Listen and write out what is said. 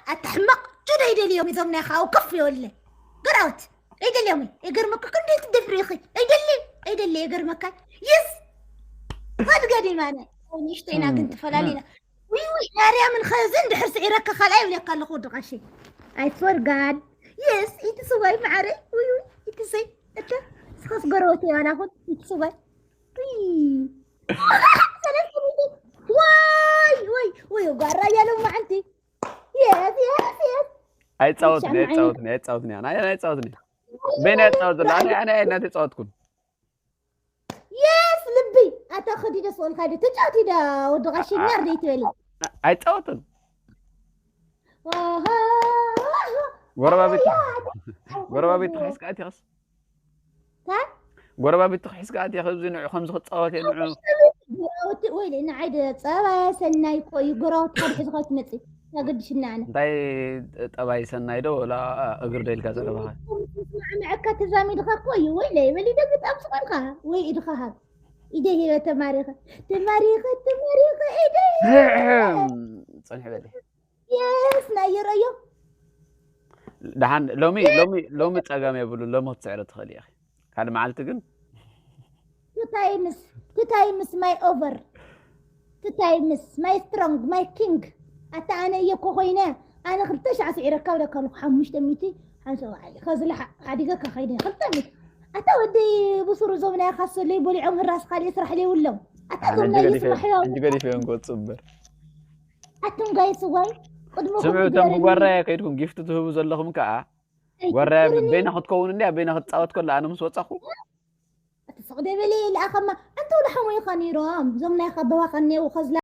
ኣታ ሕማቕ ጁዳ ኣይደልዮም እዞም ናይ ካው ከፍ የወለ ገራውት ኣይደልዮም። ይገርመካ ክንደይ ትደፍሪ ኢኺ። ኣይደሊ ኣይደሊ ይገርመካ። የስ ፋድ ገዲማነ ንእሽተይና ግን ትፈላሊና። ውይ ውይ ማርያምን ኸዚ እንድሕር ስዒረካ ካልኣይ ይብለካ ኣለኹ ወዲ ቐሺ። ኣይ ስወር ጋድ የስ ኢቲ ስዋይ ማዓረይ። ውይ ውይ ኢቲ ሰይ እተ ስኸስ ጎረወት የዋላኹን ኢቲ ስዋይ። ውይ ሰለስተ ሚእቲ። ዋይ ወይ ወይ ጓራ እያለው ማዓንቲ። የስ የስ የስ ኣይፃወትን ኣይፃወትን ኣይፃወትን እያ ናይ ኣይፃወትን እያ። በይና ይፃወት ዘላ ኣነ ኣነ ኣይና ተፃወትኩን። የስ ልቢ ኣታ ኸዲ ደስ ወልካ ደ ተጫወቲ ዳ ወዲ ቐሺ ናር ደይ ትበሊ። ኣይፃወትን። ጎረባቤት ጎረባቤት ተሒዝካ ኣትያስ ታይ ጎረባቤት ተሒዝካ ኣትያ ከዚ ንዑ ከምዚ ክፃወት እየ ንዑ ጎረባብቲ ወይ ንዓይ ደ ፀባየ ሰናይ እኮ እዩ። ጎረባብቲ ሓደ ሒዝካ ትመፅእ ያገድሽና ኣነ እንታይ ጠባይ ሰናይ ዶ ወላ እግር ደልካ ዘረባኻ ንዕካ ተዛሚድካ እኮ እዩ። ወይ ለይበሊ ደግ ጣብስቆልካ ወይ ኢድካ ሃብ ኢደ ሂበ ተማሪኸ ተማሪኸ ተማሪኸ ኢደ ፅንሕ በሊ የስ ናይ የረዮ ደሓን ሎሚ ሎሚ ሎሚ ፀገም የብሉ ሎሚ ክትስዕሪ ትኽእል ኢኺ ካልእ መዓልቲ ግን two times two times my over two times my strong my king ኣታ ኣነ እየ እኮ ኮይነ ኣነ ክልተ ሻዕ ስዒረካ ብለካ ኣለኩ ሓሙሽተ ሚእቲ ሓንሰ ከዚ ሓዲገካ ከይደ ክልተ ሚእቲ ኣታ ወዲ ብሱሩ እዞም ናይ ካሰለይ በሊዖም ህራስ ካልእ ስራሕ ለይብሎም ኣታ እዞም ናይ ስራሕ ሕጂ ገዲፈዮም ክወፅእ እምበር ኣቶም ጋይ ስዋይ ቅድሚ ስምዑ እቶም ብጓራያ ከይድኩም ጊፍቲ ትህቡ ዘለኹም ከዓ ጓራያ በይና ክትከውን እንዲያ በይና ክትፃወት ከላ ኣነ ምስ ወፃኹ እቲ ስቕ ደበለ ይልኣኸማ ኣንተ ወደ ሓሞይኻ ነይሮም እዞም ናይ ከበባኻ እኒአው ከዝላ